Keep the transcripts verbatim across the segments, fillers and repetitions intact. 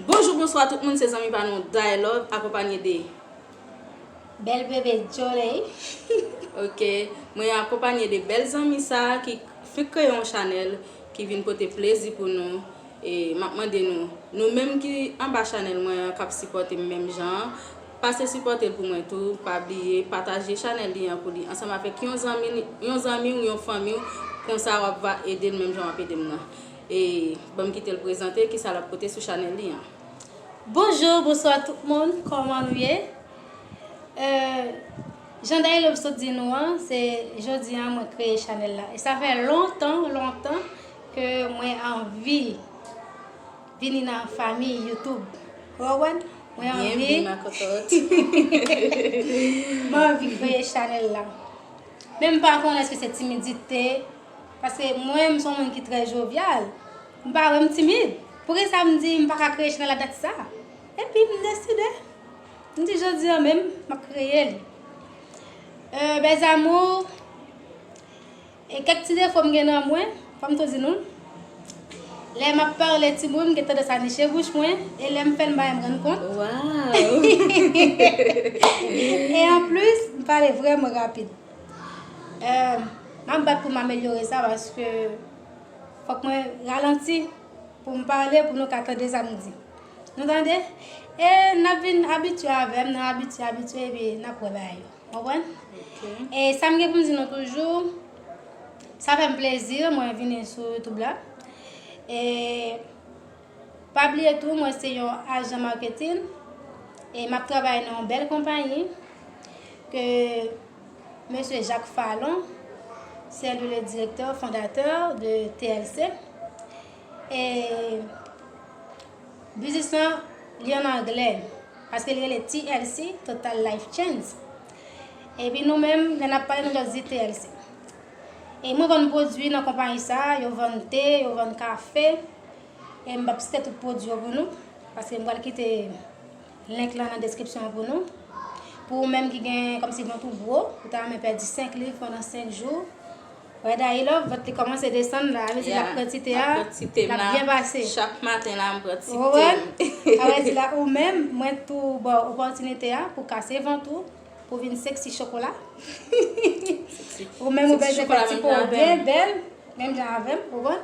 Bonjou, bonswa tout moun, se zanmi pa nou Daylove akonpanye de Bèl bebe Joley. Ok, mwen akonpanye de bèl zanmi sa ki fenk kreye yon chanèl ki vin pote plezi pou nou. E m ap mande nou, nou menm ki anba chanèl mwen an k ap sipòte m menm jan an, pase sipòte l pou mwen tou, pa bliye pataje chanèl li an pou li ansanm avèk yon zanmi, yon zanmi w, yon fanmi w, konsa w ap va ede l menm jan w ap ede m nan. E ban m kite l prezante kisa l ap pote sou chanèl li an. Bonjou, bonswa tout moun, kòman nou ye? Euh, jan Daylove sot di nou an, se jodi an mwen kreye chanèl la. E sa fè lontan, lontan ke mwen anvi vini nan fanmi YouTube. Ou konprann? Mwen anvi. Byenvni, ma cocotte. Mwen anvi kreye chanèl la. Men m pa konnen èske se timidite, paske mwen, m se yon moun ki trè jovyal. M pa wè m timid. Poukisa m di m pa ka kreye chanèl la dat sa? Epi m deside. M di jodi an menm, m ap kreye li. Euh, mes amours, e kèk ti defo m gen nan mwen, fò m tou di nou. Lè m ap pale timoun, m gen tandans a niche bouch mwen, e lè m fè l, m pa menm rann kont. Wow! E anplis, m pale vrèman rapid. Euh, m ap bat pou m amelyore sa paske fòk mwen ralanti pou m pale, pou nou ka tande sa m di. Nou tande? E n ap vin abitye avè m, n ap abitye, abitye, epi n ap wè bagay yo. Konprann? E sa m gen pou m di nou toujou, sa fè m plezi, mwen vini sou YouTube la. E pa bliye tou, mwen se yon ajan maketin. E m ap travay nan yon bèl konpayi ke Mesye Jacques Falon, c'est lui le directeur fondateur de T L C. E biznis lan, li an anglè, paske li rele T L C, Total Life Change. Epi nou menm, lè n ap pale, nou just di T L C. E mwen vann pwodui nan konpayi sa, yo vann te, yo vann kafe. E m p ap site tout pwodui yo pou nou, paske m pral kite link lan nan deskripsyon an pou nou. Pou ou menm ki gen kòmsi vant ou gwo, ou ta renmen pèdi senk liv pandan senk jou, wè Daylove, vant li kòmanse desann la, sa vle di l ap pran ti te a, l ap byen pase. Chak maten la, m pran ti te m. Sa vle di la, ou menm, mwen tou ba w opòtinite a pou kase vant ou, pou vin seksi chokola. Ou menm ou bezwen fè ti po byen bèl, menm jan avè m, ou konprann?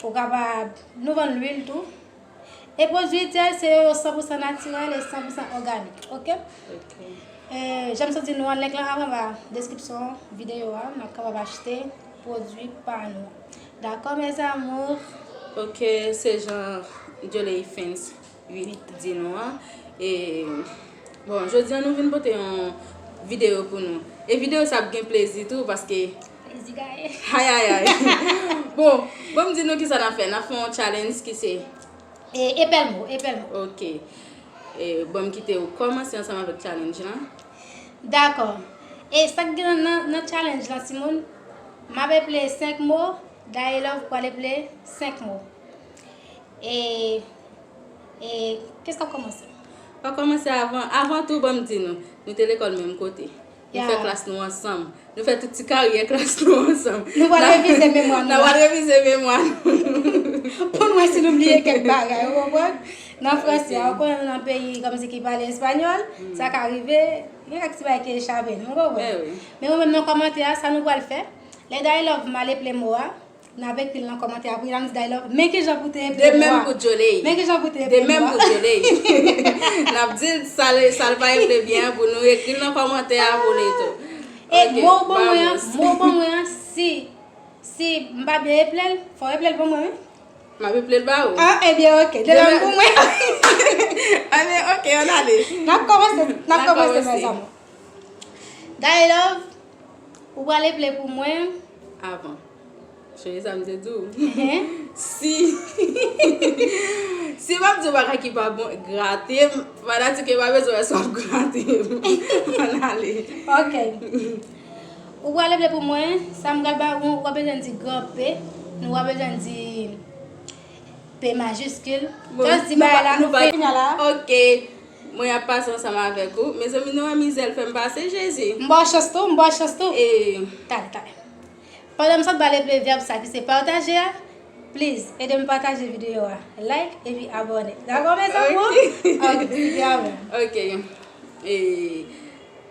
Ou kapab, nou vann lwil tou. E pwodui T L C yo, yo san pou san natirèl e san pou san òganik, ok? Ok. E, jan m sot di nou an, link lan anba deskripsyon videyo a, n ap kapab achte pwodui pa nou. Dakò, mes amours? Ok, se jan Joley Fans uit di nou an. E, bon, jodi an nou vin pote yon videyo pou nou. E videyo sa ap gen plezi tou, paske Plezi gaye. Ay, ay, ay. Bon, bon, m di nou kisa n ap fè. N ap fè yon challenge ki se E, epèl mo, epèl mo. Ok. E, bon, m kite ou kòmanse ansanm avèk challenge lan. Dakò. E sa k gen nan, nan challenge lan, timoun, m ap eple senk mo, Daylove pral eple senk mo. E, e, kiyès k ap kòmanse? Pa kòmanse avan, avan tou, ban m di nou, nou te lekòl menm kote. Nou fè klas nou ansanm. Nou fè tout ti karyè klas nou ansanm. Nou pral revize memwa nou. N ap revize memwa nou. Pou n wè si nou bliye kèk bagay, ou konprann? Nan franse a, ou konnen nou nan peyi kòmsi ki pale espanyòl, sa ka rive, gen kèk ti bagay ki echape nou, ou konprann? Men ou menm nan kòmantè a, sa nou pral fè, lè Daylove mal eple mo a, n ap ekri l nan kòmantè a pou l di Daylove, men kijan pou te eple mo a. De menm pou Joley. Men kijan pou te eple mo a. De menm pou Joley. N ap di l sa l, sa l pa eple byen an pou nou ekri l nan kòmantè a pou li tou. E mo ban mwen an, mo ban mwen an, si, si m pa byen eple l, fò w eple l ban mwen, wi. M ap eple l ba ou. Ah, ebyen, ok. De menm pou mwen. Ebyen, ok, ann ale. N ap kòmanse, n ap kòmanse, mes amours. Daylove, ou pral eple pou mwen. Avan. Sonje sa m te di w. Si, si m ap di w bagay ki pa bon, grate m. Fanatik yo pa bezwen wè si w ap grate m. Ann ale. Ok. Ou pral eple pou mwen, sa m pral ba ou, ou pa bezwen di gran P, nou pa bezwen di P majiskil. Just di bagay la, nou fini la. Ok. Mwen ap pase ansanm avèk ou. Mezanmi, nou wè mizè l fè m pase, Jezi. M ba w chans tou, m ba w chans tou. Talè, talè. Pandan m sot ba l eple vèb sa ki se pataje a, Please, ede m pataje videyo a. Like epi abòne. Dakò, mes amours? Ok. Ok, sipè, amen. Ok. E,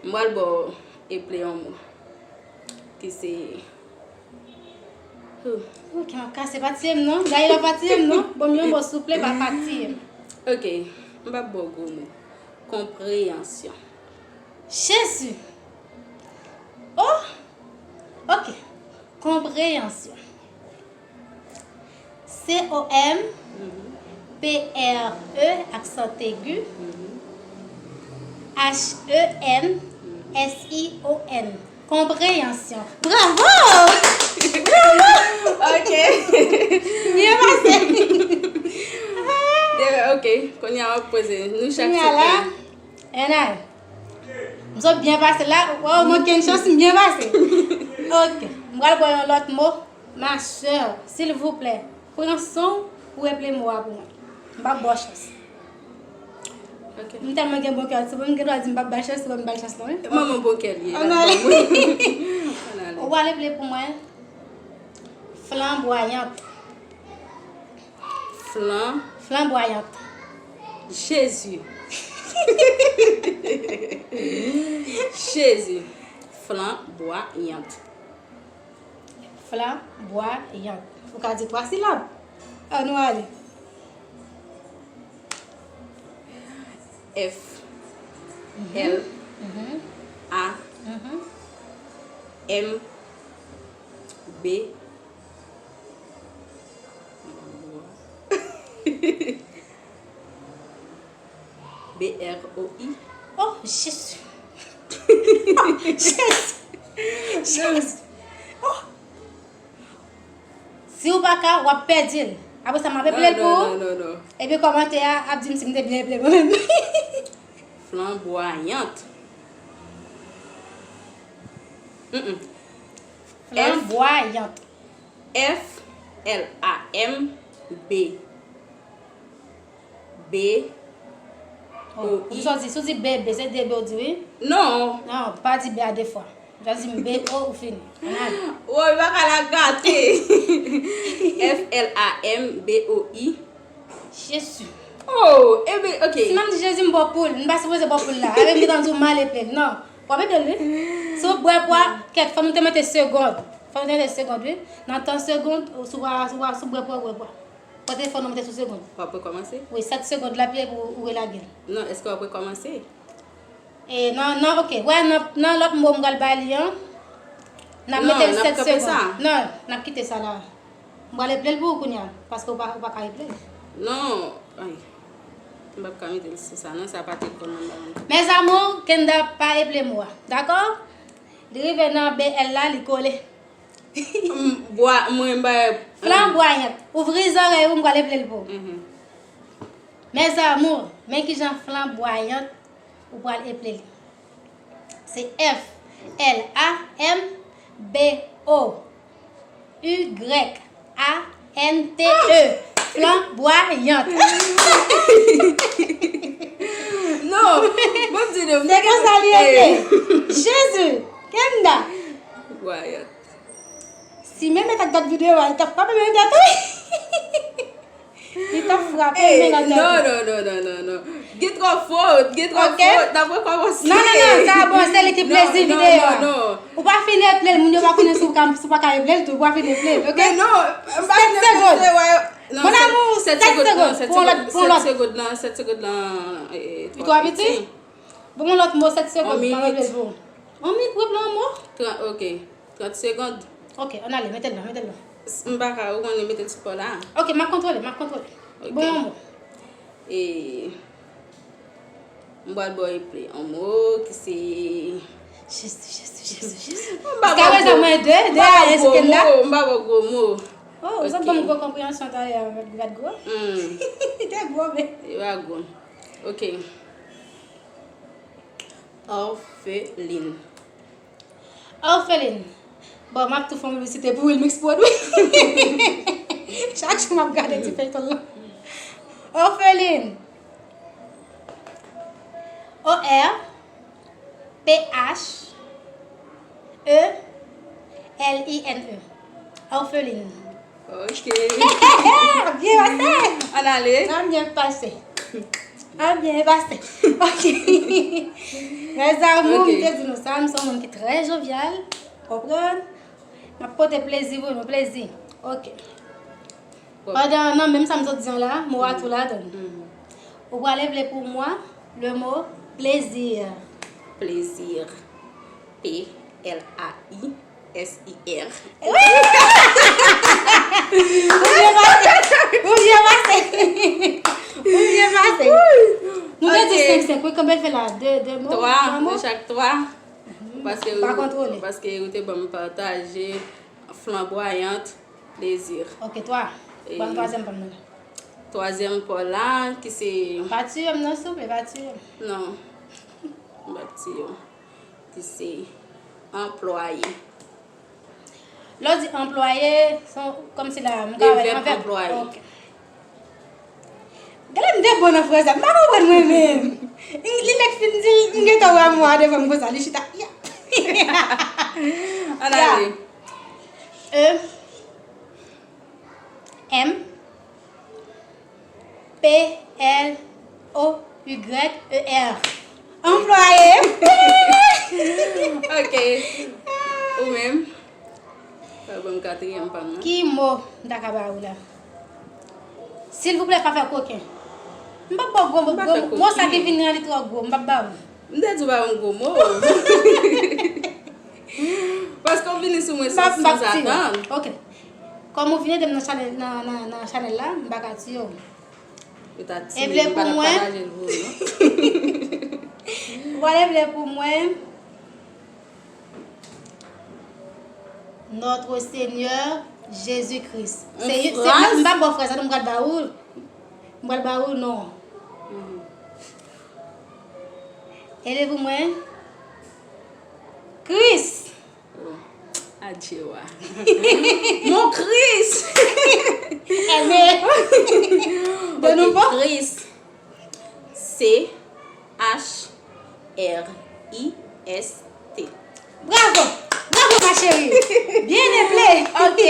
m pral ba w eple yon mo. Ki se, huh. Ok, m ap kase, pa tiye m non. Dayila, pa tiye m non. Ban m yon mo, souple, pa, pa tiye m. Ok, m p ap ba w gwo mo. Konpreyansyon. Jezi! Oh! Ok. Konpreyansyon. C O M P R E, aksan egi, H E N S I O N. Konpreyansyon. Bravo! Bravo! Ok. Byen pase. Ok, kounye a w ap poze. Nou chak se la. Ann ale. M sot byen pase la. Waw, manke yon chans, m byen pase. Ok. M pral ba w yon lòt mo. Ma sè, silvouplè, pran san w pou eple mo a pou mwen. M p ap ba w chans. Ok. M tèlman gen bon kè, se pou m gen dwa di m p ap ba l chans, se pou m ba l chans non, wi. Manman bon kè l ye, l ap ban mwen. Ann ale. Ou pral eple pou mwen. Flanbwayant. Flan. Flanbwayant. Jezi. Jezi. Flanbwayant. Flanbwayant. Ou ka di twa silab. Ann nou ale. F L A M B B R O I. Oh, Jezi. Oh, Jezi. Jezi. Oh. Si w pa ka, w ap pèdi l. Apre sa, m ap eple l pou ou. Non, non, non, non. Epi kòmantè a ap di m si m te byen eple mwen menm. Flanbwayant. Mm-mm. Flanbwayant. F L A M B. B. Oh, o i. Ou sa di, si w di B, B, se de B ou di, wi? Non. Non, pa di B a de fwa. Ou sa di B O, ou fini. Ann ale. Woy, bagay la gate. F L A M B O I. Jezi. Oh, e ben, ok. Si m ap di Jezi, m ba w poul. M pa sipoze ba w poul la. Avèk m gentan di w m al eple l. Non. W ap eple l, wi. Si w bwè pwa, kèt, fò nou te mete segond. Fò nou te mete segond, wi. Nan tan segond, si w pa, si w pa, si w bwè pwa, w bwè pwa. Pote fò nou mete sou segond. W ap rekòmanse? Wi, sèt segond la, pi epi ou relage l. Non, èske w ap rekòmanse? E, nan, nan, ok. Wè, nan, nan lòt mo m pral ba li an, n ap mete l sèt segond. Non, n ap kite sa la. M pral eple l pou ou kounye a, paske ou pa, ou pa ka eple l. Non, ay. M p ap ka mete l sou sa, non, sa pa te konn nan ba m. Mes amours, Kenda pa eple mo a. Dakò? Li rive nan B L la, li kole. M, bwa, mwen, m pa. Flanbwayant. Ouvri zòrèy ou, m pral eple l pou ou. Mhm. Mes amours, men kijan flanbwayant ou pral eple li. Se F L A M B O Y A N T E. Flanbwayant. Non, bon di nou. Se konsa li ye. Jezi, Kenda. Flanbwayant. Si Meme t ap gad videyo a, li t ap frape Meme tou. Li t ap frape Meme nan tèt. Non, non, non, non, non, non. Gen twòp fot, gen twòp fot, n ap rekòmanse. Non, non, non, sa bon, se li ki plezi videyo a. Non, non, non. Ou pa fin eple l, moun yo pa konnen si w ka, si w pa ka eple l tou, ou pa fin eple l, ok? Men non, m pa fin eple l, se wè. Mon amour, sèt segond, sèt segond, sèt segond lan, sèt segond lan, e, e, twò piti. Bon, yon lòt mo, sèt segond, m ap eple l pou ou. On minit pou eple yon mo? Tran-, ok. Trant segond. Ok, ann ale, mete l la, mete l la. S-, m pa ka, ou konnen mete l sou pa w la. Ok, m ap kontwole, m ap kontwole. Ok. Bon, yon mo. E, m pral ba w eple yon mo ki se. Jezi, Jezi, Jezi, Jezi. M pa ba w gwo mo, m pa ba w gwo mo. Oh, ou sot ban m gwo konpreyansyon talè a, gad gwo. Hmm. Li te gwo, men. Li pa gwo. Ok. Òfelin. Òfelin. Bon, m ap tou fè yon piblisite pou Wilmix Produit. Chak jou m ap gade ti feyton lan. Òfelin. O R P H E L I N E. Òfelin. Ok. Byen pase. Ann ale. An byen pase. An byen pase. Ok. Mes amours, m te di nou sa, m se yon moun ki trè jovyal. Konprann? M ap pote plezi pou nou, plezi. Ok. Pandan, nan menm sa m sot di an la, mo a tou ladan l. Ou prale vle pou mwen, le mot plaisir. Plaisir. P L A I S I R. Wi! Ou byen pase. Ou byen pase. Ou byen pase. Nou te di senk senk, wi, konbyen l fè la? De, de mo? Twa, nou chak twa. Paske, paske ou te ban m pataje flanbwayant plezi. Ok, twa. Ban m twazyèm pa m nan. Twazyèm pa w la, ki se. Pa tiye m non, souple, pa tiye m. Non. M p ap tiye w. Ki se anplwaye. Lè w di anplwaye, se kòmsi la, m ka wè anplwaye. Ok. Gade m te bon nan fraz la, m pa konprann mwen menm. Li nèk fin di l, m gentan wè mwa devan m konsa, li chita. Ya. Ann ale. E M P L O Y E R. Anplwaye. Ok. Ou menm? Fè ban m katriyèm pa m nan. Ki mo m ta ka ba ou la? Silvouplè, pa fè koken. M p ap ba w gwo mo, gwo mo. Mo sa ki vin nan li twò gwo, m p ap ba ou. M te di w ba yon gwo mo. Paske w vini sou mwen san, san atann. Ok. Kòm ou vin ede m nan chanèl, nan, nan, nan chanèl la, m pa ka tiye w. Ou ta tiye m, m pa t ap pataje l pou ou non. Ou pral vle pou mwen. Notre Seigneur Jésus-Christ. Se, se, m pa ba w fraz la non, m pral ba ou. M pral ba ou non. Ele pou mwen. Kris. Oh, adje wa. Mon Kris. Enben. De nouvo. Kris. C H R I S T. Bravo! Bravo, ma chérie! Byen eple! Ok.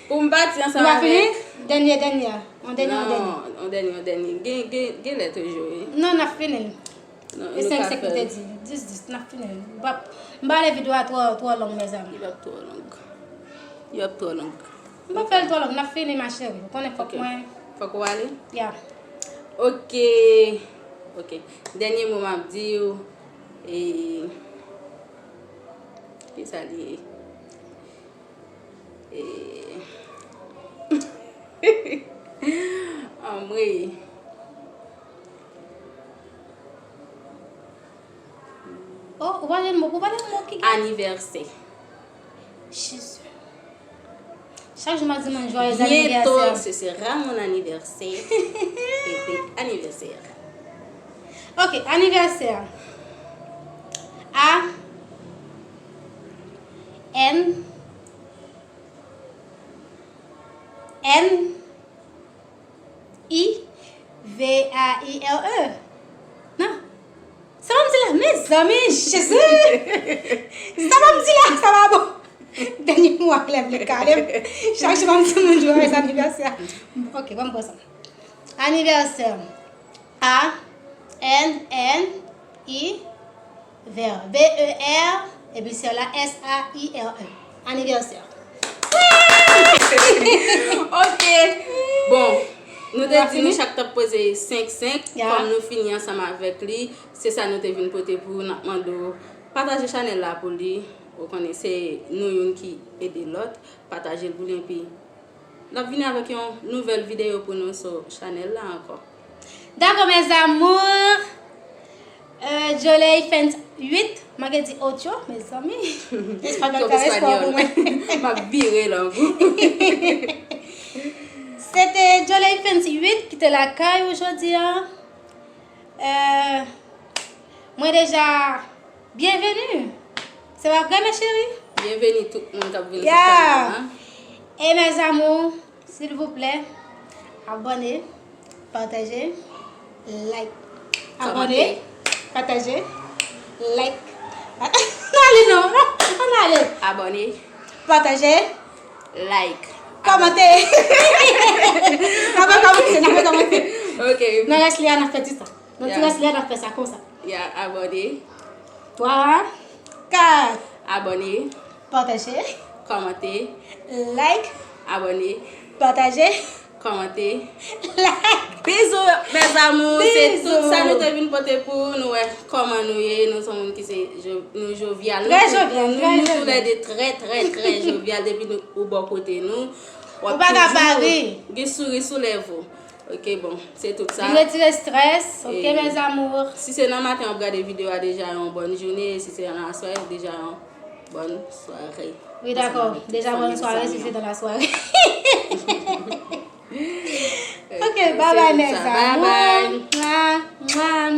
Pou m pati ansanm avèk. Nou pa fini? Dènye, dènye. On dènye, on dènye. Non, on dènye, on dènye. Gen, gen, gen lè toujou, wi. Non, n ap fini l. E senk senk m te di. Dis dis, n ap fini l. M p ap, m pa vle videyo a twò, twò long, mezanmi. Li p ap twò long. Li p ap twò long. M p ap fè l twò long, n ap fini, ma chérie. Ou konnen fòk mwen. Fòk ou ale? Ya. Ok. Ok. Dènye mo m ap di w, e, kisa li ye? E, anmwey. Oh, ou pa jwenn mo, ou pa jwenn mo ki gen. Anivèsè. Jezi. Chak jou m ap di moun joyeux anniversaire. Bientôt, ce sera mon anniversaire. Bébé anniversaire. Ok, anivèsè. A N N I V A I R E. Non. Sa pa m di la, mezanmi, Jezi! Sa pa m di la, sa pa bon. Dènye mo a klè vle kale m. Chak jou pa m di moun joyeux anniversaire. Ok, ban m pran sa. Anivèsè. A N N I V E R, V E R, epi sè la, S A I R E. Anivèsè. Ok. Bon, nou te di nou chak t ap poze senk senk. Ya. Kòm nou fini ansanm avèk li, se sa nou te vin pote pou ou. N ap mande w pataje chanèl la pou li. Ou konnen se nou youn ki ede lòt. Pataje l pou li, epi n ap vini avèk yon nouvèl videyo pou nou sou chanèl la ankò. Dakò, mes amours. Euh, Joley Fans uit, manke di ocho, mezanmi. Espanyòl ka respè pou mwen. M ap vire lang ou. Se te Joley Fans uit ki te lakay ou jodi a. Euh, mwen deja Byenveni! Se pa vre, mes chéris? Byenveni tout moun k ap vin sou chanèl la. E mes amours, silvouplè, abòne, pataje, like. Abòne, pataje, like. Ann ale non, ann ale. Abòne. Pataje. Like. Kòmante. N ap kòmante, n ap kòmante. Ok. Nan rès li a, n ap fè ti sa. Nan ti Yeah. rès li a, n ap fè sa konsa. Ya, abòne, Twa, kat. Abòne, Pataje. Kòmante, Like. Abòne, Pataje. Kòmante. Like. Bizou, mes amours. Se Bizou. Tout sa nou te vin pote pou nou wè kòman nou ye. Nou se moun ki se jo- nou jovial. Trè Nou tou- jovial, nou- trè Nou tou jovial. lè de trè, trè, trè jovial depi nou ou bò kote nou. Ou pa ka pa ri. Gen souri sou lèv ou. Ok, bon, se tout sa. Li retire strès, ok, E- mes amours. Si se nan maten w ap gade videyo a, deja yon bòn jounen. Si se nan aswè, deja yon bòn sware. Oui, d'accord. Déjà, bonne soirée si c'est dans la soirée. Ok, Se bye bye, tout mes sa. Bye amours. Bye. Mwa, mwa,